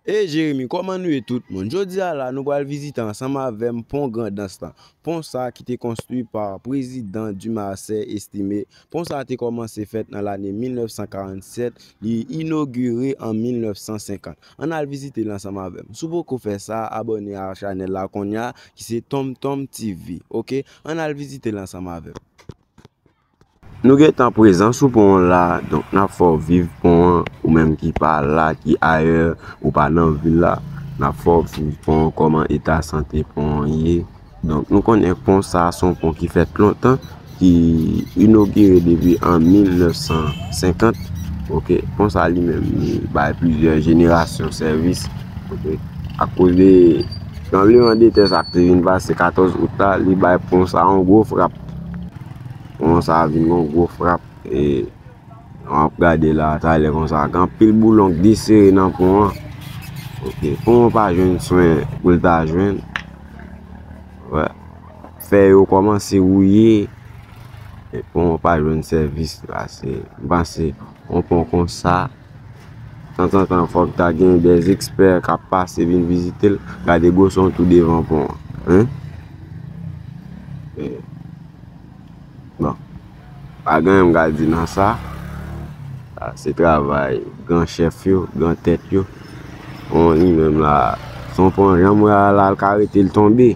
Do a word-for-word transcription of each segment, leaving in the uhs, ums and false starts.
E Jeremi, kòman nou ye tout moun? Jodi a la, nou pral vizite ansanm avè m pon Grandans lan. Pon sa ki te konstwi pa prezidan Dumarsais Estimé. Pon sa te kòmanse fèt nan lane mil nèf san karannsèt, li inogire an mil nèf san senkant. Ann al vizite l ansanm avè m. Si w poko fè sa, abòne a chanèl la kounye a, ki se Tom Tom T V, oke? Ann al vizite l ansanm avè m. Nou gentan prezan sou pon an la, donk n ap fè w viv pon an, ou menm ki pa la, ki ayè, ou pa nan vil la, n ap fè w viv pon an, kòman eta sante pon an ye. Donk nou konnen pon sa a se yon pon ki fèt lontan, ki inogire depi an mil nèf san senkant. Oke, pon sa a li menm, li bay plizyè jenerasyon sèvis. Oke, akoz de tranbleman de tè sa k te vin pase katòz out la, li bay pon sa a yon gwo frap. Pon sa a vin yon gwo frap. E w ap gade la, talè konsa, gen anpil boulon k desere nan pon an. Oke, pon an pa jwenn swen pou l ta jwenn. Wè. Fè yo kòmanse wouye. E pon an pa jwenn sèvis la. Se, m panse, yon pon konsa, tanzantan, fòk ta gen dè ekspè k ap pase vin vizite l. Gade gwosè yon tou devan pon an. Hein? E, Bon, pa gen anyen m ka di nan sa. Sa se travay gran chèf yo, gran tèt yo. Pon an li menm la, se yon pon jan m wè a la, l ka rete l tonbe.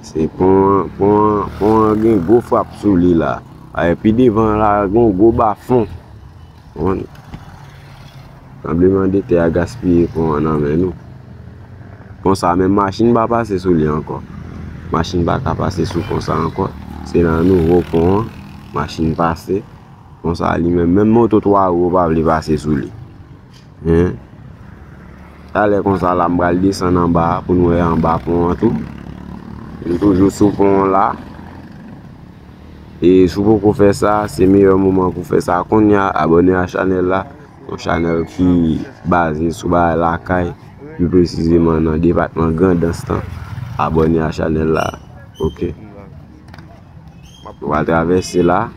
Se pon an, pon an, pon an gen gwo frap sou li la. Epi devan la, gen yon gwo bafon. Konprann? Tranbleman de tè a gaspiye pon an nan men nou. Pon sa, menm machin pa pase sou li ankò. Machin pa ka pase sou pon sa ankò. Se nan nouvo pon an, machin pase. Pon sa, li menm, menm moto twa wou pa vle pase sou li. Hein? Talè konsa la, m pral desann anba a pou n wè anba pon an tou. M toujou sou pon an la. E si w poko fè sa, se meyè moman pou fè sa kounye a. Abòne a chanèl la. Yon chanèl ki baze sou bagay lakay, pi presizeman nan depatman Grandans lan. Abòne a chanèl la. Oke. Nou pral travèse la.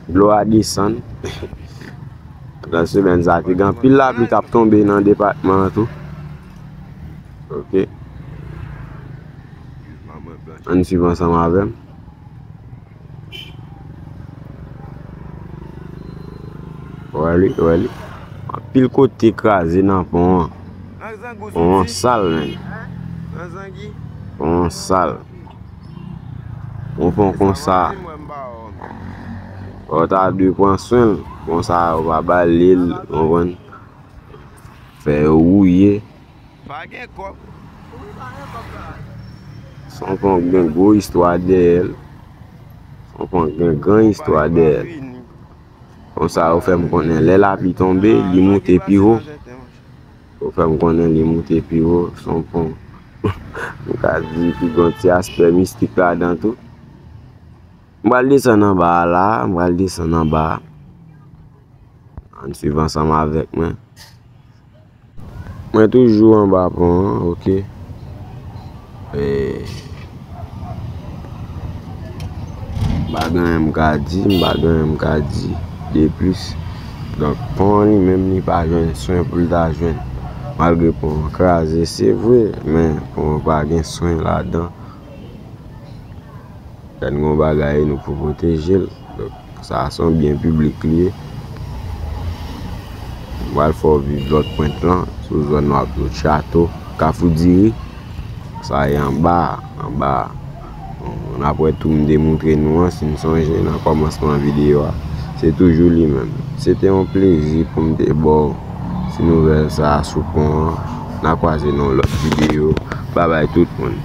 Dlo a desann. Nan semèn sa, te gen anpil lapli k ap tonbe nan depatman an tou. Oke. Ann swiv ansanm avè m. Wè li, wè li. Anpil kote kraze nan pon an. Pon an sal, menn. Pon an sal. Yon pon konsa, ou ta dwe pran swen l. Konsa, ou pa ba l, ou konprann. Fè yo wouye. Pa gen kòb. Se yon pon k gen gwo istwa dèyè l. Se yon pon k gen gran istwa dèyè l. Konsa, yo fè m konnen lè lapli tonbe, li moute pi wo. Yo fè m konnen li moute pi wo. Se yon pon, m ka di, ki gen yon ti aspè mistik ladan tou. M pral desann anba a la, m pral desann anba a. Ann swiv ansanm avèk mwen. Mwen toujou anba pon an, oke. E, m pa gen anyen m ka di, m pa gen anyen m ka di de plis. Donk, pon an li menm, li pa jwenn swen pou l ta jwenn. Malgre pon an kraze, se vre, men pon an pa gen swen ladan. Lè n gen yon bagay, nou pou pwoteje l. Donk, sa a se yon byen piblik li ye. M pral fè w viv lòt pwent lan, sou zòn Wap Lòt Chato, Kafou Diri. Sa a ye anba, anba. Bon, n ap wè tou m te montre nou an, si n sonje nan kòmansman videyo a. Se toujou li menm. Se te yon plezi pou m te ba w ti nouvèl sa a sou pon an. N a kwaze nan yon lòt videyo. Babay tout moun.